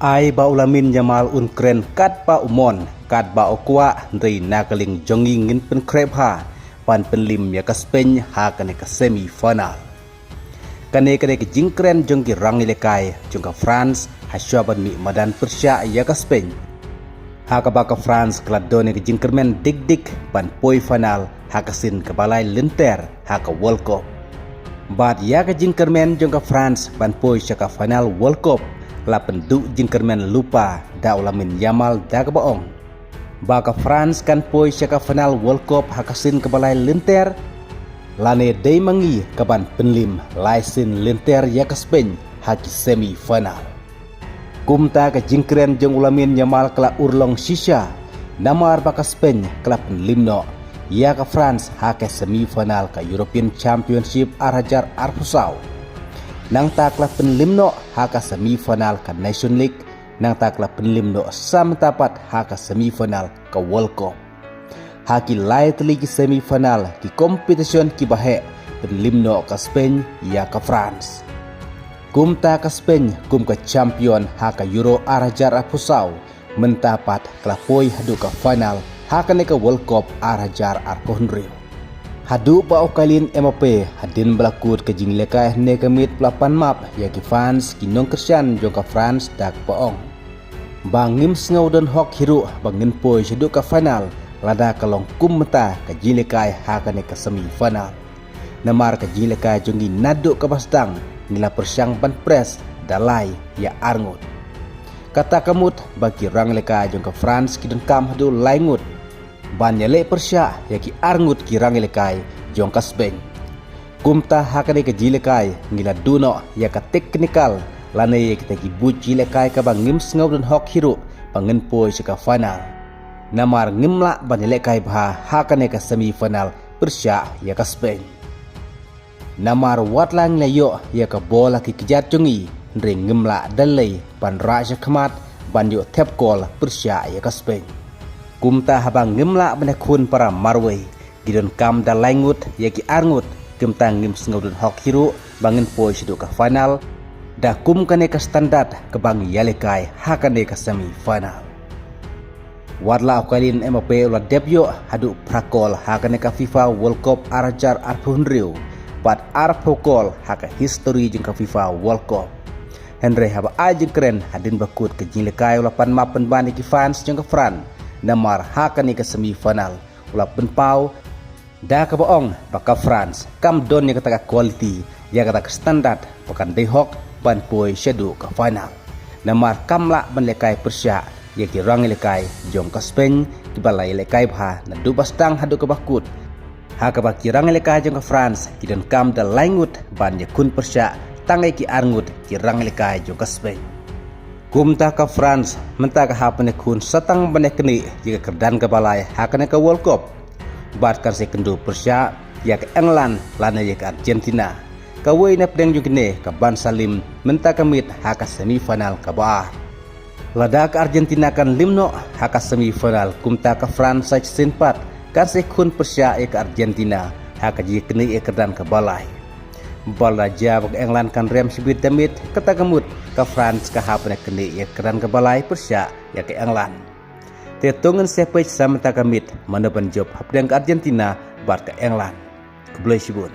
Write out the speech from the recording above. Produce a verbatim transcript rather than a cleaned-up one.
Ai ba u Lamine Yamal un kren katba u mon, katba u kwah, hynrei na ka liang jong ngi ngin pynkhreh bha ban pynliem ïa ka Spain ha kane ka semi final. Kane ka dei ka jingkren jong ki rangïalehkai jong ka France ha shuwa ban mih madan pyrshah ïa ka Spain, ha kaba ka France ka la don ïa ka jingkyrmen dik dik ban poi final ha ka sien kaba lai lynter ha ka World Cup. Bad ïa ka jingkyrmen jong ka France ban poi sha ka final World Cup la pynduh jingkyrmen lypa da u Lamine Yamal da kaba ong ba ka France kan poi sha ka final World Cup ha ka sien kaba lai lynter, lane dei ma ngi kaban pynliem lai sien lynter ïa ka Spain ha ki semi final. Kumta ka jingkren jong u Lamine Yamal ka la urlong shisha, namar ba ka Spain ka la pynliem noh ïa ka France ha ka semi final ka European Championship ar hajar arphew saw. Nangta ka la pynliem noh ha ka semi final ka Nation League, nangta ka la pynliem noh sa mynta pat ha ka semi final ka World Cup. Ha ki lai tylli ki semi final ki competition kiba heh, pynliem noh ka Spain ïa ka France. Kumta ka Spain kum ka champion ha ka Euro ar hajar arphew saw, mynta pat ka la poi haduh ka final ha kane ka World Cup ar hajar arphew hynriew. Haduh ba u Kylian Mbappe hadien ba la kut ka jinglehkai hynne ka miet u la pan map ïa ki fans, ki nongkyrshan jong ka France da kaba ong ba ngim sngew don hok hi ruh ba ngin poi shaduh ka final lada ka long kum mynta ka jinglehkai ha kane ka semi final. Namar ka jinglehkai jong ngi naduh kaba sdang ngi la pyrshang ban press da lai ïa ar ngut. Kata ka mut ba ki rangïalehkai jong ka France ki donkam haduh lai ngut ban ïaleh pyrshah ïa ki ar ngut ki rangïalehkai jong ka Spain. Kumta ha kane ka jinglehkai ngi la duh noh ïa ka technical lane ïa kita ki buit jinglehkai kaba ngim sngew don hok hi ruh ba ngin poi sha ka final. Namar ngim lah ban ïalehkai bha ha kane ka semi final pyrshah ïa ka Spain. Namar wat la ngi la ïoh ïa ka bol ha ki kjat jong ngi, hynrei ngim lah da lei ban rah sha khmat ban ïoh thep kol pyrshah ïa ka Spain. Kumta haba ngim lah ban ïakhun para marwei, ki donkam da lai ngut ïa ki ar ngut, kumta ngim sngew don hok hi ruh ba ngin poi shaduh ka final da kum kane ka standard kaba ngi ïalehkai ha kane ka semi final. Wat la u Kylian Mbappe u la dep ïoh haduh phra kol ha kane ka FIFA World Cup ar hajar arphew hynriew bad arphew kol ha ka history jong ka FIFA World Cup. Hynrei haba ai jingkren hadien ba kut ka jinglehkai u la pan map pynban ïa ki fans jong ka France, namar ha kane ka semi final u la pynpaw da kaba ong ba ka France kam don ïa kata ka quality, ïa kata ka standard ba kan dei hok ban poi shaduh ka final. Namar kam lah ban lehkai pyrshah ïa ki rangïalehkai jong ka Spain kiba la ïalehkai bha naduh ba sdang haduh kaba kut. Ha kaba ki rangïalehkai jong ka France ki donkam da lai ngut ban ïakhun pyrshah tang ïa ki ar ngut ki rangïalehkai jong ka Spain. Kumta ka France mynta ka hap ban ïakhun sa tang ban ïaknieh ïa ka kyrdan kaba lai ha kane ka World Cup. Bad kan sa ïakynduh pyrshah ïa ka England lane ïa ka Argentina. Kawei na pdeng jong kine ka ban sa liem mynta ka miet ha ka semi final kaba ar. Lada ka Argentina kan liem noh ha ka semi final, kumta ka France sa shisien pat kan sa ïakhun pyrshah ïa ka Argentina ha ka jingïaknieh ïa ka kyrdan kaba lai. Bad lada jia ba ka England kan rem shibit da miet, kata ka mut ka France ka hap ban ïaknieh ïa ka kyrdan kaba lai pyrshah ïa ka England. Te to ngin sa peit sa mynta ka miet mano ban jop hapdeng ka Argentina bad ka England. Khublei shibun.